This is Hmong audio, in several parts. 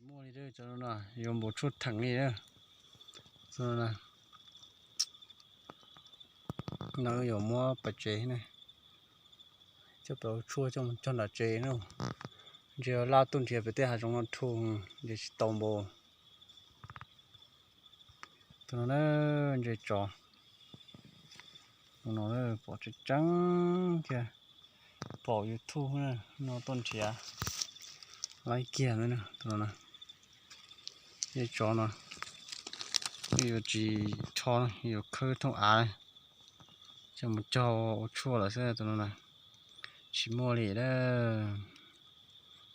Muaj li cov no yuav npaum tshuaj theem li. Cov no yuav muab pov tseg ne, coj pov tshuaj coj mus cog nram tsev na. Ntsis laj tuaj nrhiav pem tej hav zoov no rhu, ntsis tsis tau npaum. Tus no na, ntses tsov. Tus no pom tseeb tseeb kiag, pom YouTube no tuaj nrhiav laib kiag tus no na. Ntses tsov no yuav tsis rho, yuav khawb thooj av coj mus cog ua tshuaj lawm xwb tus no na. Tsis muaj li a.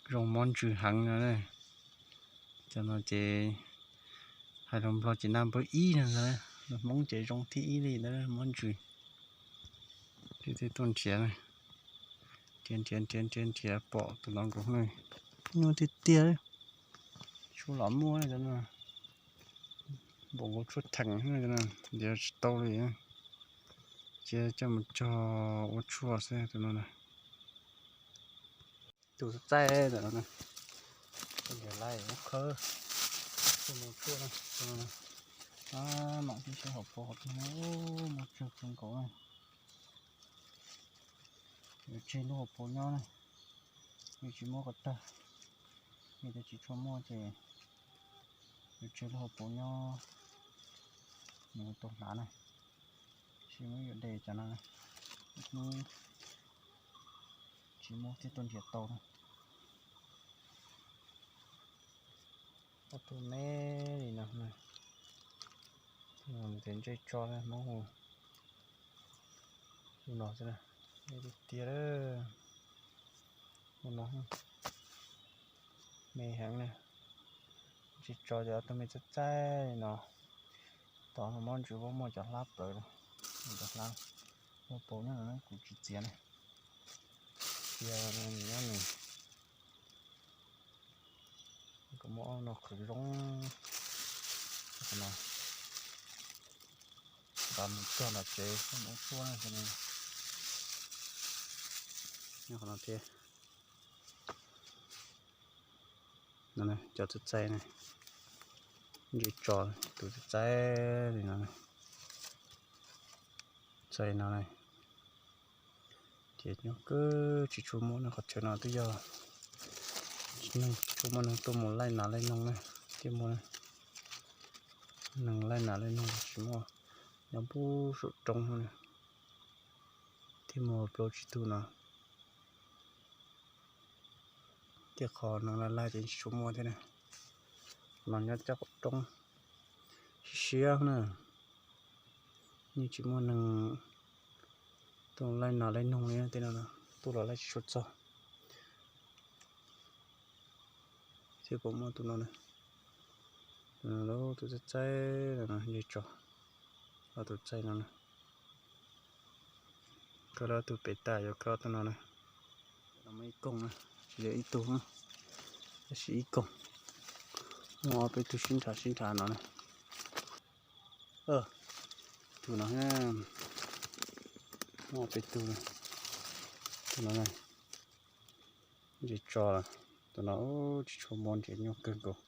Zoo mob ntsws heev no. Cov no ces hais lus Nplog ces number ib no, lus Hmoob ces zoo thib ib li ntawd mob ntsws. Thiaj tuaj nrhiav, nrhiav nrhiav nrhiav nrhiav pom tus no nkaus ne. Nyuaj tiag tiag, tshuaj los muaj cov no, npaum nkaus tshuaj theem, ntiav tsis tau li. Ces coj mus cog ua tshuaj xwb tus no na. Tus txaij ntawm no, ntiav lais muab khawb, coj mus tshuaj no. Mam tib si hauv paus qhov twg no, muaj tsawg kawg nkaus na. Yuav tseg lub hauv paus nyob na, yuav tsis muab kom tag. Yog tias tsis tshua muaj ces yuav tseg lub hauv paus nyob, nws tau hlav na. Tab sis muab yuav de cov no, hnub tsis muaj thiaj tuaj nrhiav tau na. Ob tug me li no, tus no tias ntsej tso na, Hmoob hu tus no xwb na, me tiag tiag. Tus no me heev na, ntsej tso ces ob tug me txaij txaij li no. Tom no mob ntsws muaj cov hlab plaws, cov hlab, muaj paus nyob no kuv tsis txiav na. Txiav nws nyob nws. Kuv muab ob no qhwv zoo, qhov no nqa mus cog nram tsev coj mus ua tshuaj no. Nyob qhov no thiab. No cov txaij txaij na, ntsej tso, tus txaij txaij li no, txaij no na. Ces nyob kawg tsis tshua muaj, qhov chaw no twb yog neeg tsis tshua muaj neeg tuaj mus laij nas laij noog na, thiaj muaj. Neeg laij nas laij noog tsis muaj, nyob puag saum roob na, thiaj muaj plaub tsib tug no. Thiab qhov neeg laij laij ces tsis tshua muaj thiab na. No nyob cov qaum roob siab siab na, yeej tsis muaj neeg tuaj laij nas laij noog li tej no, tuaj los laij tsis tshua txog. Thiab puas muaj tus no na, tus txaij txaij no, ntsej tso, ob tug txaij no na. Kawg lawm ob tug pem tas, yuav kawg ob tug no na. No muaj ib koog na, tsis yog ib tug, tab sis ib koog. Muaj ob peb tug sib nrhav sib nrhav no na. Tus no, muaj ob peb tug, tus no na, ntsej tso lawm. Tus no tsis tshua muaj, ntsej nyuaj kawg nkaus.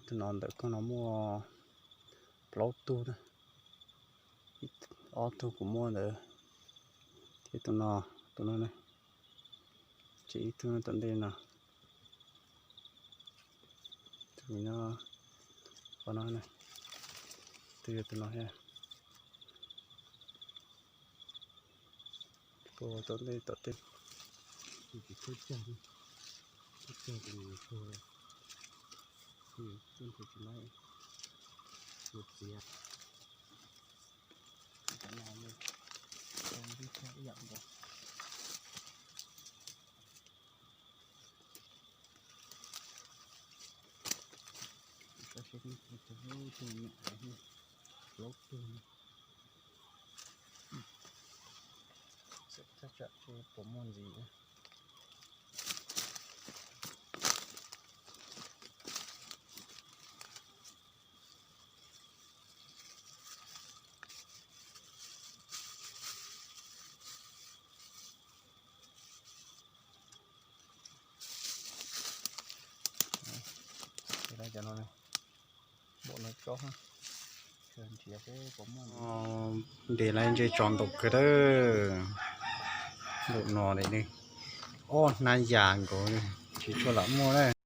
Tus no ntawm koog no muaj plaub tug na, ob tug kuv muab ntawd, thiab tus no, tus no na, ces ib tug no tom ntej no, tus nyob qhov no na, tus yog tus no thiab. Kuv tom ntej tom tej, tsis tshua cag, tshua cag ces nws tuag, tsis tshua txiav. Cov no ib yam nkaus. Tab sis tus me nyuam plaub tug, xav tsam tsis puas muaj ntxiv. Cov no, npaum no tsob, nrhiav peb puas muaj. Ntes lawm ntshe tso ntau kawg lawm. Npaum no li ne, ob hnab yas nkaus, tsis tshua lam muaj na.